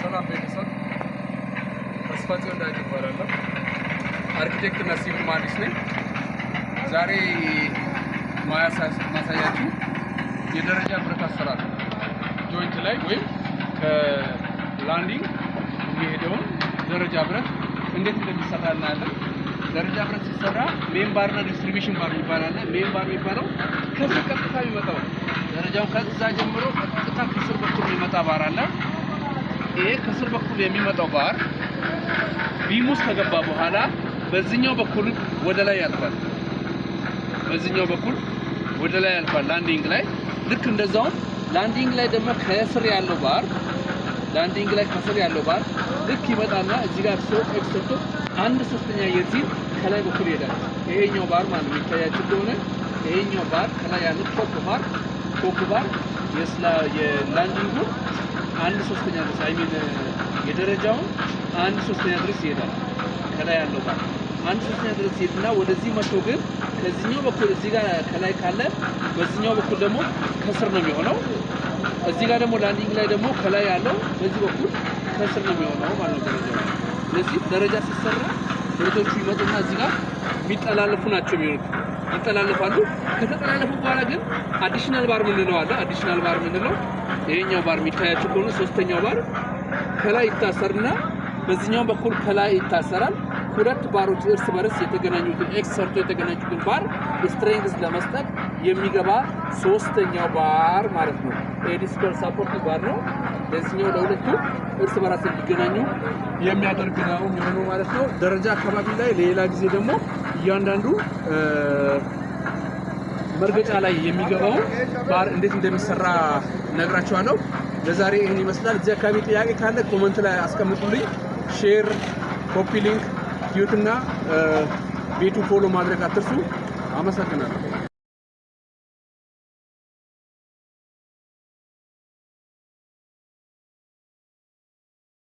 ሰላም ቤተሰብ፣ ተስፋጽዮን ዳዊት እባላለሁ። አርኪቴክት እና ሲቪል መሀንዲስ ነኝ። ዛሬ ማሳያችሁ የደረጃ ብረት አሰራር joint ላይ ወይም ከ landing የሚሄደውን ደረጃ ብረት እንዴት እንደሚሰራ እናያለን። ደረጃ ብረት ሲሰራ main bar እና distribution bar የሚባል አለ። Main bar የሚባለው ከስር ቀጥታ የሚመጣው ነው። ደረጃውን ከዛ ጀምሮ ቀጥታ ከስር በኩል የሚመጣ ባር አለ። ይሄ ከስር በኩል የሚመጣው bar beam ውስጥ ከገባ በኋላ በዚህኛው በኩል ወደ ላይ ያልፋል። በዚህኛው በኩል ወደ ላይ ያልፋል landing ላይ። ልክ እንደዛውም landing ላይ ደግሞ ከስር ያለው ባር፣ landing ላይ ከስር ያለው ባር ልክ ይመጣና እዚህ ጋር ሶ X ሰርቶ አንድ ሶስተኛ የዚህ ከላይ በኩል ይሄዳል። ይሄኛው ባር ማለት ነው። የሚታያችሁ እንደሆነ ይሄኛው ባር ከላይ ያለው top bar የ landing ኡ አንድ ሶስተኛ ድረስ፣ I mean የደረጃውን አንድ ሶስተኛ ድረስ ይሄዳል። ከላይ ያለው ባር አንድ ሶስተኛ ድረስ ይሄድና ወደዚህ መጥቶ ግን ከዚህኛው በኩል እዚህ ጋር ከላይ ካለ በዚህኛው በኩል ደግሞ ከስር ነው የሚሆነው። እዚህ ጋር ደግሞ landing ላይ ደግሞ ከላይ ያለው በዚህ በኩል ከስር ነው የሚሆነው ማለት ነው ደረጃው። ስለዚህ ደረጃ ሲሰራ ብረቶቹ ይመጡና እዚህ ጋር የሚጠላለፉ ናቸው የሚሆኑት፣ ይጠላለፋሉ። ከተጠላለፉ በኋላ ግን additional bar ምንለው አለ። Additional bar ምንለው ይሄኛው ባር የሚታያችሁ ከሆነ ሶስተኛው ባር ከላይ ይታሰርና በዚህኛው በኩል ከላይ ይታሰራል። ሁለት ባሮች እርስ በርስ የተገናኙትን X ሰርቶ የተገናኙትን bar strength ለመስጠት የሚገባ ሶስተኛው ባር ማለት ነው። ኤዲስኮል support bar ነው። ለዚህኛው ለሁለቱ እርስ በራስ እንዲገናኙ የሚያደርግ ነው የሚሆነው ማለት ነው። ደረጃ አካባቢ ላይ ሌላ ጊዜ ደግሞ እያንዳንዱ መርገጫ ላይ የሚገባው ባር እንዴት እንደሚሰራ ነግራችኋለሁ። ለዛሬ ይህን ይመስላል። እዚህ አካባቢ ጥያቄ ካለ comment ላይ አስቀምጡልኝ። Share፣ copy link፣ ዩት እና ቤቱ follow ማድረግ አትርሱ። አመሰግናለሁ።